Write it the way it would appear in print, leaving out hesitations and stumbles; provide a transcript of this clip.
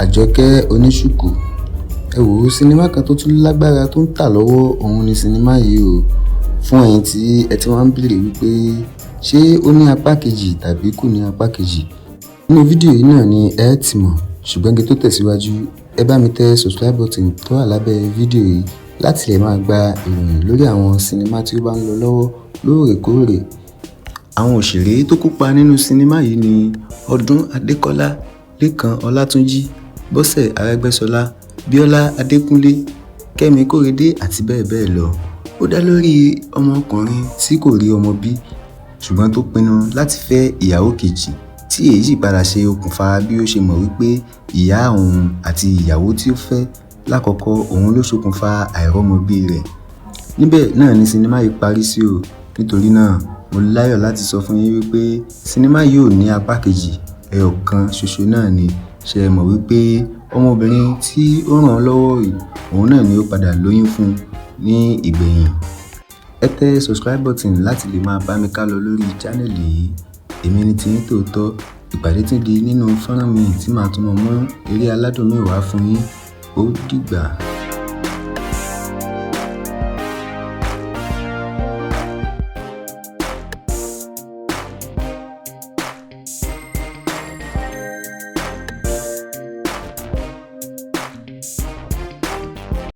Àjọkẹ́ Oníṣùkù. Ẹ wò ó, sinimá kan tó tún lágbára tó ń tà lọ́wọ́ òun ni sinimá yìí o. Fún ẹ̀yin tí ẹ ti wá ń béèrè wípé ṣé ó ní apá kejì tàbí kò ní apá kejì. Nínú fídíò yìí náà ni ẹ ti mọ̀, ṣùgbọ́n kí n tó tẹ̀síwájú, ẹ bá mi tẹ subscribe button tó wà lábẹ́ fídíò yìí láti lè máa gba ìròyìn lórí àwọn sinimá tí ó bá ń lọ lọ́wọ́ lóòrèkóòrè. Àwọn òṣèré tó kópa nínú sinimá yìí ni Ọdún Adékọ́lá, Lékan Ọlátúnjí, Bọ́sẹ̀ Arẹ́gbẹ́ṣọlá, Bíọ́lá Adékúnlé, Kẹ́mi Kórèdé àti bẹ́ẹ̀ bẹ́ẹ̀ lọ. Ó dá lórí ọmọkùnrin tí kò rí ọmọ bí ṣùgbọ́n tó pinnu láti fẹ́ ìyàwó kejì, tí èyí sì padà ṣe okùnfà bí ó ṣe mọ̀ wípé ìyá òun àti ìyàwó tí ó fẹ́ lákọ̀ọ́kọ́ òun ló ṣokùnfà àìrọ́mọbí rẹ̀. Níbẹ̀ náà ni sinimá yìí parí sí o. Nítorí náà, mo láyọ̀ láti sọ fún yín wípé sinimá yìí ò ní apá kejì, ẹyọ kan ṣoṣo náà ni. Ṣé ẹ mọ̀ wípé ọmọbìnrin tí ó ràn án lọ́wọ́ yìí, òun náà ni ó padà lóyún fún un ní ìgbẹ̀yìn. Ẹ tẹ subscribe button láti lè máa bá mi ká lọ lórí channel yìí. Èmi ni tiyín tòótọ́. Ìpàdé tún di nínú fọ́nrán mi tí màá tún mọ̀ mú eré aládùn mi wá fún yín. Ó dìgbà.